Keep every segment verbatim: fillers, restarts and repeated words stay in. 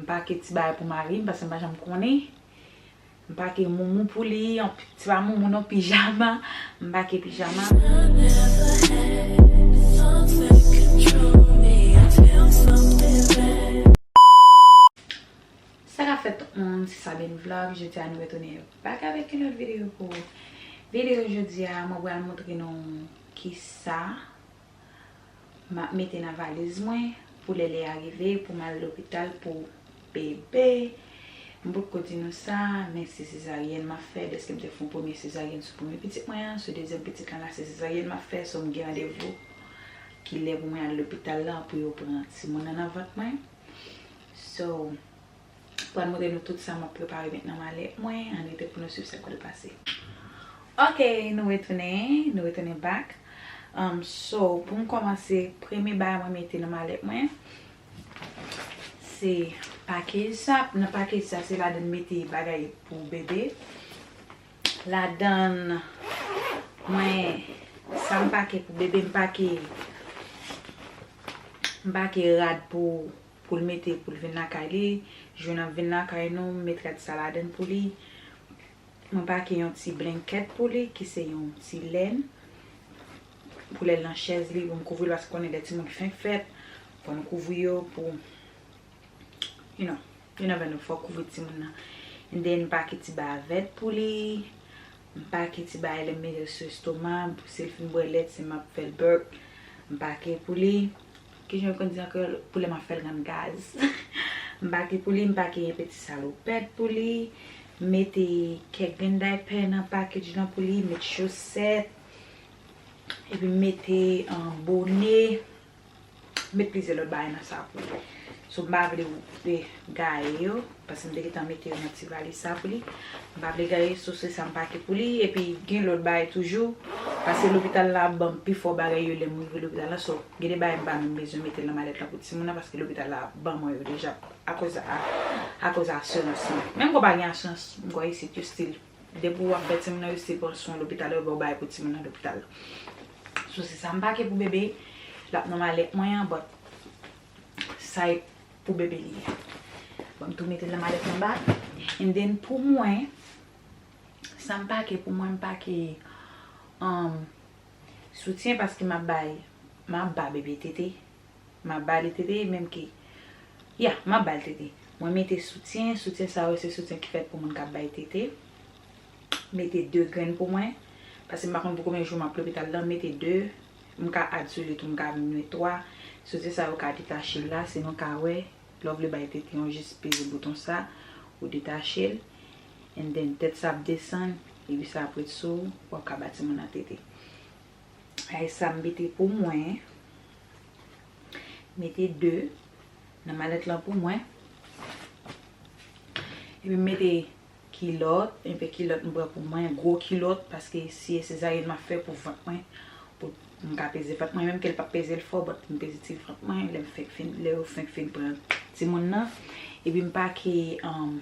Pake ti bagay pou mari m, paske m pa janm konnen. M pake moumou pou li, yon pi- ti pa moumou non, pijama. M pake pijama. Sa k ap fèt tout moun, se Sabine Vlog. Jodi a nou retounen back avèk yon lòt videyo pou ou. Videyo jodi a, mwen pral montre nou kisa m ap mete nan valiz mwen pou lè lè a rive pou m al lopital pou bebe. M potko di nou sa, men se sezaryèn m ap fè. Dèske m te fè yon premye sezaryèn sou premye pitit mwen an, sou dezyèm pitit lan la se sezaryèn m ap fè. So m gen randevou kilè pou mwen al lopital la pou yo pran timoun nan nan vant mwen. So, pral montre nou tout sa m ap prepare met nan malèt mwen. Ann rete pou nou swiv sa k pral pase. Ok, nou retounen, nou retounen back. Um, so, pou m kòmanse, premye bagay mwen mete nan malèt mwen, se pakej sa. Nan pakej sa, se ladan m mete bagay pou bebe. Ladan mwen, sa m pake pou bebe, m pake, m pake rad pou, pou l mete, pou l vin lakay li. Jou n ap vin lakay nou, m met rad sa ladan pou li. Mwen pake yon ti blankèt pou li, ki se yon ti lèn. Pou lè l nan chèz li, pou m kouvri l, paske konnen lè timoun fenk fèt, fò nou kouvri yo pou, you know, you never know, fò kouvri timoun nan. And then, m pake ti bavèt pou li, m pake ti bagay lè m mete l sou estoma, pou si l fin bwè lèt, si m ap fè l burp, m pake pou li. Kijan yo konn di an kreyòl, pou lè m ap fè l rann gaz. M pake pou li, m pake enpe ti salopèt pou li. M mete kèk grenn daypè nan pakej lan pou li, m met chosèt. Epi m mete, um, bone. M met plizyè lòt bagay nan sa pou li. So, m pa vle gaye yo, paske m te gentan mete yo nan ti valiz sa pou li. M pa vle gaye, so se sa m pake pou li. Epi gen lòt bagay toujou, paske lopital la ap ban m pifò bagay yo lè m rive lopital la. So, gen de bagay m pa menm bezwen mete nan malèt la pou timoun nan, paske lopital la ap ban mwen yo deja akoz a, akoz asirans lan. Menm ke w pa gen asirans, m kwè isit yo still, depi w ap fè timoun nan, yo still pran swen lopital la, yo ba w bagay pou timoun nan lopital la. So, se sa m pake pou bebe. L ap nan malèt mwen an, but sa e pou bebe li ye. Bon, m tou mete l nan malèt anba. And then pou mwen, sa m pake pou mwen, m pake, um, soutyen paske m ap bay, m ap ba bebe tete. M ap ba li tete, menm ke, ya, m ap ba l tete. Mwen mete soutyen, soutyen sa yo se soutyen ki fèt pou moun k ap bay tete. Mete de grenn pou mwen, paske m pa konn pou konbyen jou m ap lopital la, mete de, m ka add sou li tou, m ka met twa. Soutyen sa yo ka detache la, sinon w ka wè, lè w vle bay tete, w jis peze bouton sa, ou detache l, and then tèt sa ap desann, epi sa ap ret sou ou, w ap ka ba timoun nan tete. Ay, sa m mete pou mwen. Mete de nan malèt lan pou mwen. Epi m mete kilòt, enpe kilòt m pran pou mwen, gwo kilòt, paske si e sezaryèn m ap fè pou vant mwen, pou m ka peze vant mwen, menm ke l p ap peze l fò, but m peze ti vant mwen, lè m fenk fin, lè yo fenk fin pran timoun nan. Epi m pake, um,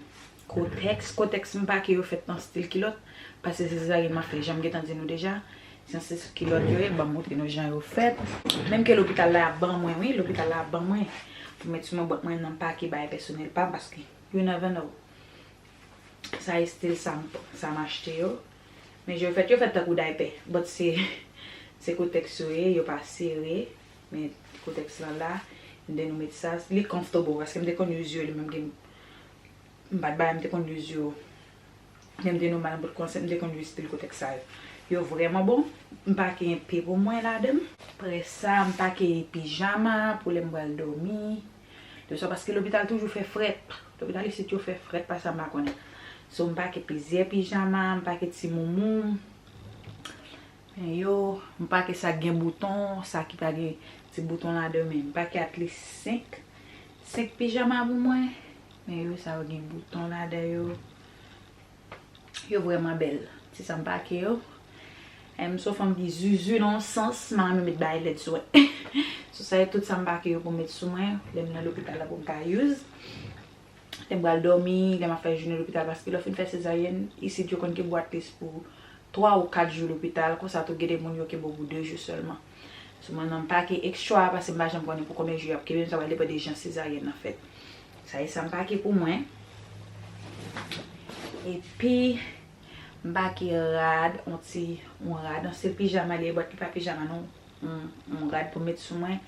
kotèks. Kotèks m pake yo fèt nan stil kilòt, paske se sezaryèn m ap fè, jan m gentan di nou deja. Se yon stil kilòt yo ye, ban m montre nou jan yo fèt. Menm ke lopital la ap ban mwen, wi, lopital la ap ban mwen. Pou met sou mwen, but mwen nan pake bagay pèsonèl pa m, paske you never know. Sa e stil sa m, sa m achte yo. Men jan yo fèt, yo fèt tankou daypè. But se, se kotèks yo ye, yo pa sere. Men kotèks lan la, and then ou met sa. Li comfortable, paske m te konn use yo, li menm gen M pa t bay, m te konn use yo. Lè m te nòmal, m potko ansent, m te konn use stil kotèks sa yo. Yo vrèman bon. M pake enpe pou mwen ladan l. Apre sa, m pake pijama pou lè m pral dòmi. Leswa, paske lopital toujou fè frèt. Lopital isit yo fè frèt, pa sa m pa konnen. So, m pake plizyè pijama, m pake ti moumou. Men yo, m pake sa k gen bouton, sa ki pa gen ti bouton ladan yo, men m pake at least senk, senk pijama pou mwen. Men yo, sa yo gen bouton ladan yo. Yo vrèman bèl. Se sa m pake yo. Em, m se yon fanm ki zuzu nan yon sans, m pa renmen met bagay lèd sou mwen. So, sa yo tout sa m pake yo pou m met sou mwen, lè m nan lopital la pou m ka use. Lè m pral dòmi, lè m ap fè jounen lopital, paske lè w fin fè sezaryèn, isit yo konn gen bwat lis pou twa ou kat jou lopital, konsa tou gen de moun yo kenbe w pou de jou sèlman. So, mwen menm m pake ekstra, paske m pa janm konnen pou konbyen jou y ap kenbe m, sa pral depann de jan sezaryèn nan fèt. Sa e sa m pake pou mwen. Epi, m pake rad, on ti, on rad, on se pijama li ye, but li pa pijama non, on, on rad pou met sou mwen.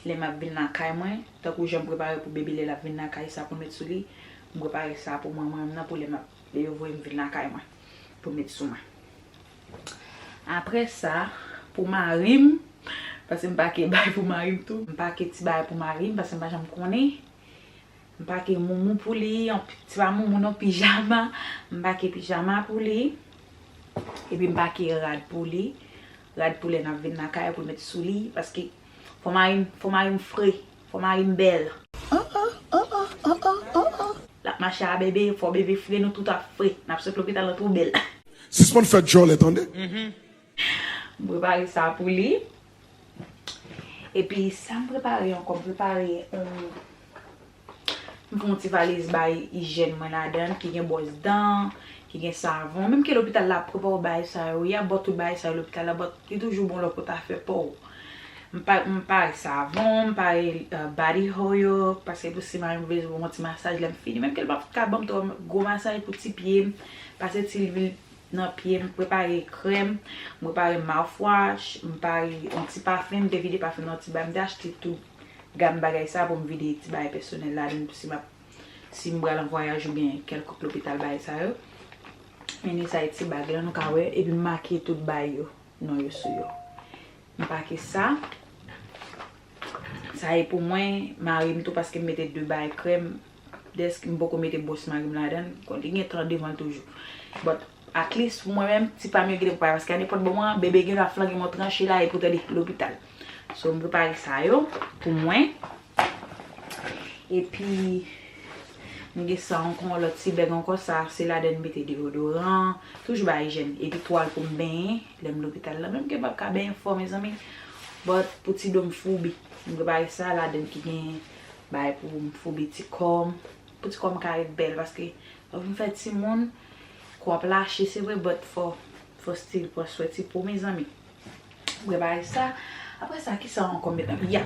Lè m ap vin lakay mwen, tankou jan m prepare pou bebe lè l ap vin lakay, sa pou met sou li, m prepare sa pou mwen, mwen menm nan, pou lè m ap, lè yo voye m vin lakay mwen, pou met sou mwen. Apre sa, pou mari m, paske m pake bagay pou mari m tou. M pake ti bagay pou mari m, paske m pa janm konnen. M pake moumou pou li, yon pi-, ti pa moumou non, pijama. M pake pijama pou li. Epi m pake rad pou li. Rad pou lè n ap vin lakay pou l met sou li. Paske fò mari m, fò mari m fre. Fò mari m bèl. L ap mache a bebe, fò bebe fre, nou tout ap fre. N ap sot lopital lan tou bèl. Sispann fè djòlè, tande. M prepare sa pou li. Epi, sa m prepare ankò, m prepare, um, m fè yon ti valiz bay ijyèn mwen ladan l, ki gen bwòs dan, ki gen savon. Menm ke lopital la ap prepare w bagay sa yo, y ap ba w tout bagay sa yo lopital la, but li toujou bon lè w pot afè pa w. M pa, m pare savon, m pare, uh, body oil, paske pou si mari m bezwen yon ti masaj lè m fini. Menm ke l pa ka ban m twò gwo masaj pou ti pye m, pase ti lwil nan pye m, prepare krèm, m prepare mouthwash, m pare yon ti pafen, m te vide pafen nan yon ti bagay, m te achte tout gam bagay sa pou m vide ti bagay pèsonèl ladan l, si m ap, si m pral an vwayaj oubyen kèlkonk lopital bagay sa yo. Men sa e ti bag lan nou ka wè, epi m make tout bagay yo, non yo sou yo. M pake sa. Sa e pou mwen, mari m tou, paske m mete de bagay krèm. Dèske m poko mete bwòs mari m ladan l, konn li gen tan devan l toujou. But at least pou mwen menm, ti pa m yo genlè prepare, paske a nenpòt moman, bebe gen dwa flanke m yon tranche la, epi w tande lopital. So, m prepare sa yo pou mwen. Epi, m gen sa ankò, yon lòt ti bag ankò, sa, se ladan m mete deodoran, toujou bay ijyèn. Epi twal pou m benyen, lè m lopital la. Menm ke m p ap ka benyen fò, mezanmi. But, pou ti do m foubi. M prepare sa ladan ki gen bay pou m foubi ti kò m. Pou ti kò m ka ret bèl, paske lè w fin fè timoun, kò w ap lache, se vre, but fò, fò still pran swen ti po, mezanmi. Prepare sa. Apre sa, ki sa ankò m met nan? Ya.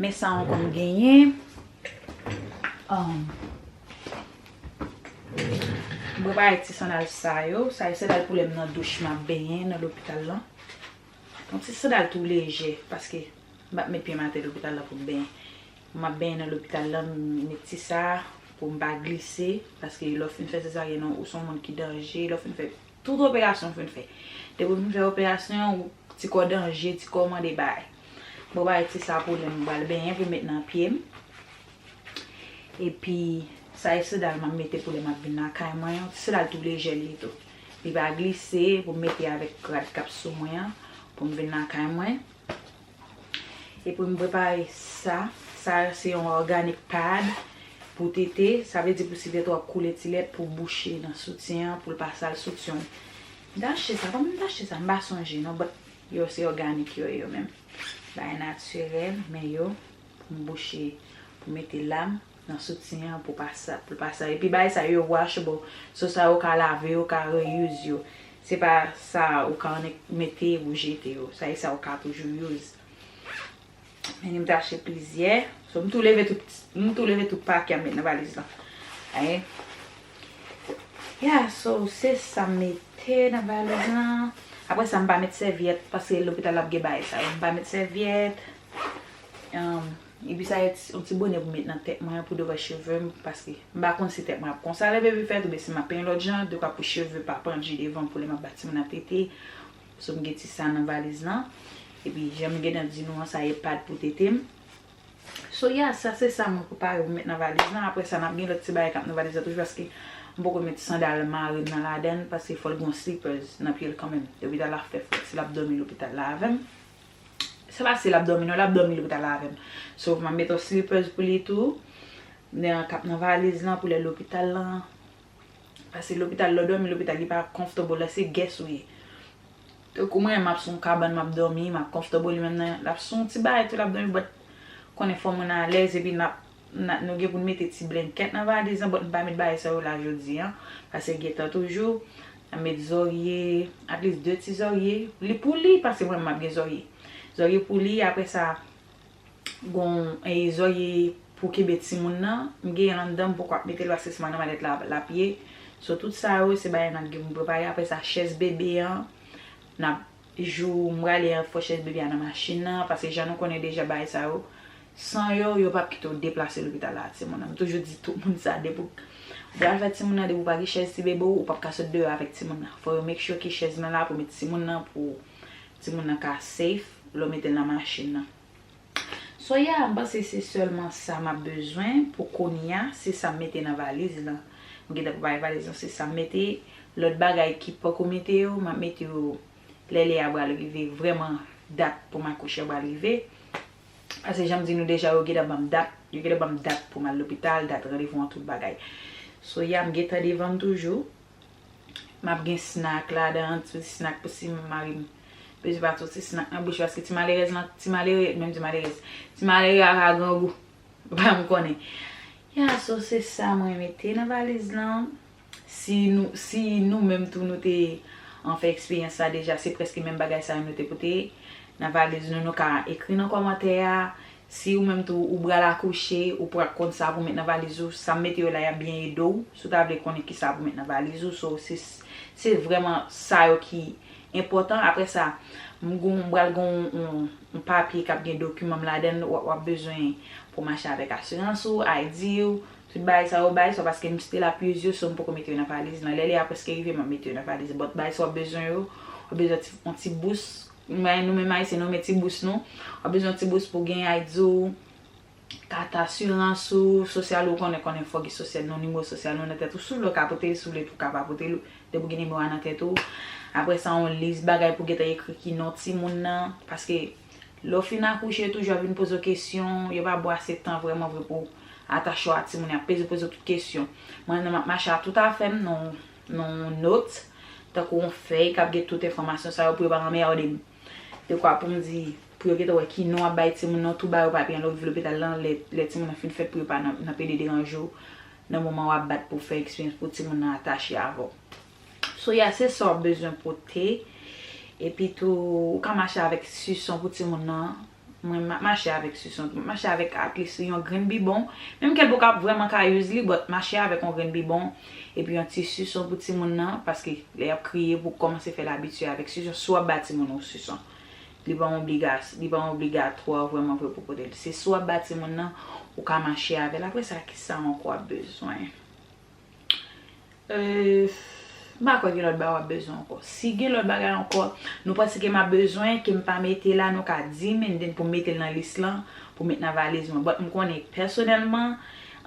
Men sa ankò m genyen. Um, m prepare ti sandal sa yo. Sa e sandal pou lè m nan douch, m ap benyen nan lopital lan. Yon ti sandal tou lejè, paske m p ap met pye m atè lopital lan pou m benyen. M ap benyen nan lopital lan, m met ti sa pou m pa glise, paske lè w fin fè sezaryèn ou, ou se yon moun ki danje, lè w fin fè tout operasyon w fin fè. Depi w fin fè operasyon an, ou ti kò danje, ti kò mande bay. Bon, bay ti sa pou lè m pral benyen pou m met nan pye m. Epi, sa e sandal m ap mete pou lè m ap vin lakay mwen an. Ti sandal tou lejè li ye tou. Li pa glise pou m mete avèk rad k ap sou mwen an pou m vin lakay mwen. Epi m prepare sa. Sa se yon organic pad pou tete. Sa vle di pou si tete w ap koule ti lèt pou bouche nan soutyen an, pou l pa sal soutyen w. M t achte sa, kòman m t achte sa? M pa sonje non, but yo se organic yo ye yo menm. Bagay natirèl, men yo pou m bouche, pou m mete la m nan soutyen an pou pa sa, pou l pa sa. Epi bagay sa yo washable, so sa ou ka lave yo, ou ka reuse yo. Se pa sa ou ka annik mete epi ou jete yo. Sa e sa ou ka toujou use. Men m te achte plizyè. So m tou leve tout, m tou leve tout pake a m met nan valiz lan. Ayen. Yeah, so se sa m mete nan valiz lan. Apre sa m pa met sèvyèt, paske lopital la ap gen bagay sa yo. M pa met sèvyèt. Um, epi sa e ti, yon ti bonè pou m met nan tèt mwen pou devwa cheve m, paske m pa konn si tèt mwen ap konsa lè bebe fèt, oubyen si m ap penyen lòt jan, dekwa pou cheve pa pandje devan pou lè m ap ba timoun nan tete. So m gen ti sa nan valiz lan. Epi jan m gentan di nou an, sa e pad pou tete m. So yeah, sa se sa mwen prepare pou m met nan valiz lan. Apre sa, n ap gen lòt ti bagay k ap nan valiz lan toujou, paske m poko met sandal mari m nan ladan l, paske fò l gen yon slippers nan pye l kanmenm. Lopital la fè frèt, si l ap dòmi lopital la avè m. Se pa si l ap dòmi non, l ap dòmi lopital la avè m. So, m ap met yon slippers pou li tou. Nan k ap nan valiz lan pou lè lopital lan. Paske lopital, lè w dòmi lopital, li pa comfortable, lè se guest ou ye. Tankou mwen, m ap sou yon kabann, m ap dòmi, m ap comfortable, li menm nan, l ap sou yon ti bagay tou, l ap dòmi, but konnen fò moun alèz, epi n ap, n ap, nou gen pou n mete ti blankèt nan valiz lan, but m pa met bagay sa yo la jodi a, paske gen tan toujou, m ap met zòrye, at least de ti zòrye, li pou li, paske mwen, m ap gen zòrye. Zòrye pou li, apre sa, gon, e, zòrye pou kenbe timoun nan, m genyen l anndan, m poko ap mete l paske se nan malèt la l ap ye. So, tout sa yo, se bagay n ap gen pou n prepare. Apre sa, chèz bebe an, n ap, jou m prale an, fò chèz bebe a nan machin nan, paske jan nou konnen deja bagay sa yo, san yo, yo p ap kite w deplase lopital la ak timoun nan. M toujou di tout moun sa, depi w pral fè timoun nan, depi w pa gen chèz ti bebe w, ou p ap ka sot deyò avèk timoun nan. Fò yo make sure ke chèz lan la pou met timoun nan, pou timoun nan ka safe, lè w mete l nan machin nan. So, yeah, m panse se sèlman sa m ap bezwen pou kounye a, se sa m mete nan valiz lan. M gentan prepare valiz lan, se sa m mete. Lòt bagay ki poko mete yo, m ap mete yo lè lè a pral rive, vrèman dat pou m akouche a pral rive. Paske jan m di nou deja, yo gentan ban m dat, yo gentan ban m dat pou m al lopital, dat randevou an, tout bagay. So, yeah, m gentan devan m toujou. M ap gen snack ladan, ti snack pou si mari m bezwen pa ti snack nan bouch, paske ti malerèz lan, ti malere, menm ti malerèz, ti malere a ka grangou. Ba m konnen. Ya, so se sa mwen mete nan valiz lan. Si nou, si nou menm tou nou te an fè eksperyans sa deja, se prèske menm bagay sa yo nou te pote nan valiz nou. Nou ka ekri nan kòmantè a. Si ou menm tou ou pral akouche, ou pral konn sa pou met nan valiz ou, sa m mete yo la y ap byen ede w. Si w ta vle konnen kisa pou met nan valiz ou, so se, se vrèman sa yo ki enpòtan. Apre sa, m gon, m pral gon yon, yon papye k ap gen dokiman m ladan l, w ap, w ap bezwen pou mache avèk asirans ou, I D ou, tout bagay sa yo, bagay sa yo, paske m te la plizyè, so m poko mete yo nan valiz lan. Lè lè a prèske rive, m ap mete yo nan valiz. But bagay sa w ap bezwen yo, w ap bezwen ti, yon ti bous, men nou menm Ayisyen, nou met ti bous nou. W ap bezwen yon ti bous pou gen I D ou, kat asirans ou, sosyal ou, konnen, konnen fò gen sosyal nou, nimewo sosyal nou nan tèt ou, si w vle w ka pote l, si w vle tou w ka pa pote l, depi w gen nimewo a nan tèt ou. Apre sa, yon lis bagay pou gentan ekri ki non timoun nan, paske lè w fin akouche, yo toujou ap vin poze w kesyon, yo pa ba w ase tan vrèman vre pou w atache w a timoun, y ap peze poze w tout kesyon. Mwen menm m ap mache a tout afè m nan, nan yon not, tankou yon fèy k ap gen tout enfòmasyon sa yo pou yo pa anmède m. Dekwa pou m di, pou yo gentan wè ki non w ap bay timoun nan, tou ba yo papye an lè w rive lopital lan, lè, lè timoun nan fin fèt, pou yo pa nan, nan pede deranje w nan moman w ap bat pou w fè eksperyans pou timoun nan atache avè w. So, ya, se sa w ap bezwen pote. Epi tou, ou ka mache avèk sison pou timoun nan. Mwen, m ap mache avèk sison tou. M ap mache avèk at least yon grenn bibon. Menm ke l poko ap vrèman ka use li, but mache avèk yon grenn bibon. Epi yon ti sison pou timoun nan, paske lè y ap kriye, pou kòmanse fè l abitye avèk sison, si w ap ba timoun ou sison. Li pa yon obligas-, li pa yon obligatwa vrèman vre pou pote l. Se si w ap ba timoun nan, ou ka mache avè l. Apre sa, kisa ankò w ap bezwen? Euh, m pa kwè gen lòt bagay w ap bezwen ankò. Si gen lòt bagay ankò, nou panse ke m ap bezwen, ke m pa mete la, nou ka di m, and then pou m mete l nan lis lan, pou m met nan valiz mwen. But m konnen pèsonèlman,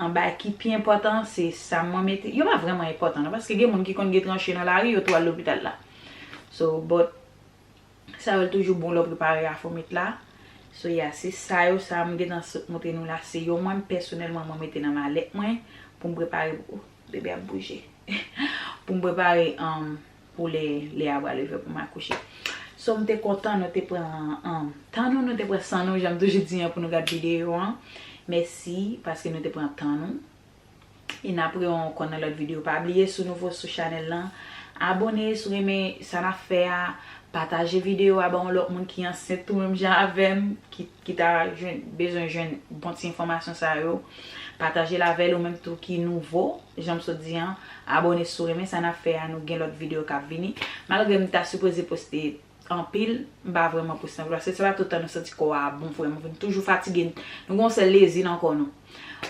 an bagay ki pi enpòtan, se sa mwen mete. Yo pa vrèman enpòtan non, paske gen moun ki konn gen tranche nan lari, yo tou al lopital la. So, but sa yo l toujou bon lè w prepare afòmit la. So, ya, se sa yo, sa m gentan sot montre nou la, se yo mwen, pèsonèlman, mwen mete nan malèt mwen pou m prepare pou, bebe ap bouje. Pou m prepare, um, pou lè, lè a pral rive pou m akouche. So, m te kontan nou te pran, um, tan nou, nou te pran san nou, jan m toujou di an, pou nou gad videyo an. Mèsi paske nou te pran tan nou. E n ap rewè ankò nan lòt videyo. Pa bliye, si w nouvo sou chanèl lan, abòne, si w renmen sa n ap fè a, pataje videyo a ba yon lòt moun ki ansent tou menm jan avè m, ki, ki ta jwenn, bezwen jwenn bon ti enfòmasyon sa yo. Pataje l avè l, ou menm tou ki nouvo, jan m sot di an, abòne si w renmen sa n ap fè a, nou gen lòt videyo k ap vini. Malgre m ta sipoze poste anpil, m pa vrèman poste anpil, paske se pa tout tan nou santi kò a bon vrèman, nou toujou fatige, nou gen yon sèl lezi nan kò nou.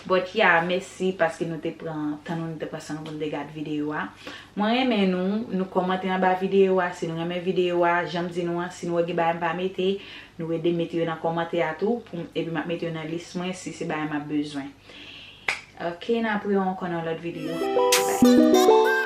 But yeah, mèsi paske nou te pran tan nou, nou te pran san nou pou nou te gad videyo a. Mwen renmen nou, nou kòmante anba videyo a, si nou renmen videyo a, jan m di nou an, si nou wè gen bagay m pa mete, nou ede m mete yo nan kòmantè a tou, pou m, epi m ap mete yo nan lis mwen si se bagay m ap bezwen. Ok, n ap rewè ankò nan lòt videyo. Bye.